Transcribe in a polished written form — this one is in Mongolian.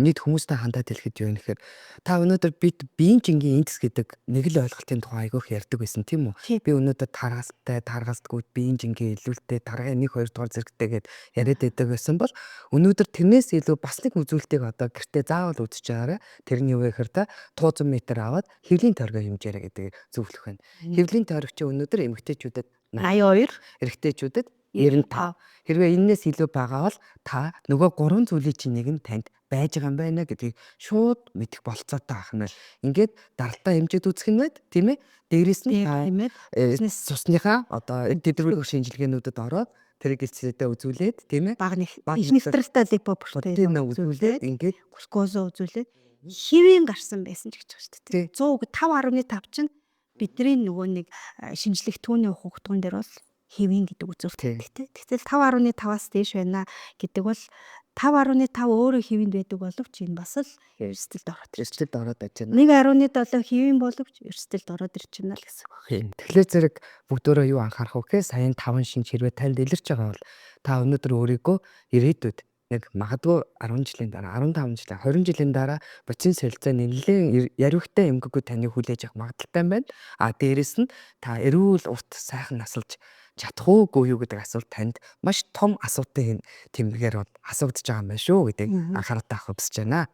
Нийт хүмүүстэй хандаад хэлэхэд юу юм гэхээр та өнөөдөр бид биеийн жингийн индекс гэдэг нэг л ойлголтын тухай айгүйх ярьдаг байсан, тийм үү? Би өнөөдөр таргалтай, таргалтгүй, биеийн жингийн илүүлэлттэй, таргын 1 2 дугаар зэрэгтэй гэд яриад байдаг байсан бол өнөөдөр тэрнээс илүү бас нэг үзүүлэлтийг одоо гэртээ заавал үзэж байгаарай. Тэр нь юу вэ гэхээр та 100 м аваад хэвлийн тойргоо хэмжээрэй гэдэг зөвлөх байна. Хэвлийн тойрог чи өнөөдөр эмэгтэйчүүдэд 82, эрэгтэйчүүдэд 95. Хэрвээ энээс илүү байгаа бол та нөгөө гурван зүйлийн чинь нэг нь танд байж байгаа юм байна гэдгийг шууд мэдэх болцоотой ах нь. Ингээд даралтаа хэмжээд үзэх нь байд, тийм ээ. Дээрээс нь та тийм ээ. цусныхаа одоо тэдвэрх шинжилгээнүүдэд ороод тэрийг гэлцээдээ үзүүлээд, тийм ээ. Баг нэг Баг их нэвтрэлтэй липопротеин үзүүлээд ингээд глюкозо үзүүлээд хэвийн гарсан байсан ч гэж байгаа шүү Тий. дээ. 105.5 чинь бидний нөгөө нэг шинжлэх түүний ухагтган дээр бол хэвийн гэдэг үзүүлэлт тий. Тэгтэл 5.5-аас дээш байна гэдэг бол 5.5 өөрөө хэвэнд байдаг боловч энэ бас л эрсдэлд ороод ирж эрсдэлд ороод байж байна. 1.7 хэвийн боловч эрсдэлд ороод ирж байна л гэсэн үг. Тэгэхээр зэрэг бүгдөө юу анхаарах вэ гэхээр саяын 5 шинж хэрвээ танд илэрч байгаа бол та өнөөдөр өөрийгөө ирээдүйд нэг магадгүй 10 жилийн дараа, 15 жилийн, 20 жилийн дараа бодисын солилцоо нэлээд яривхтай эмгэггүй таныг хүлээж авах магадлалтай юм байна. А дээрэс нь та эрүүл урт сайхан насалж чадах уугүй юу гэдэг асуулт танд маш том асуудлын тэмдгээр бол асуудаж байгаа юм байна шүү гэдгийг анхааралтай авах хүсэж байна.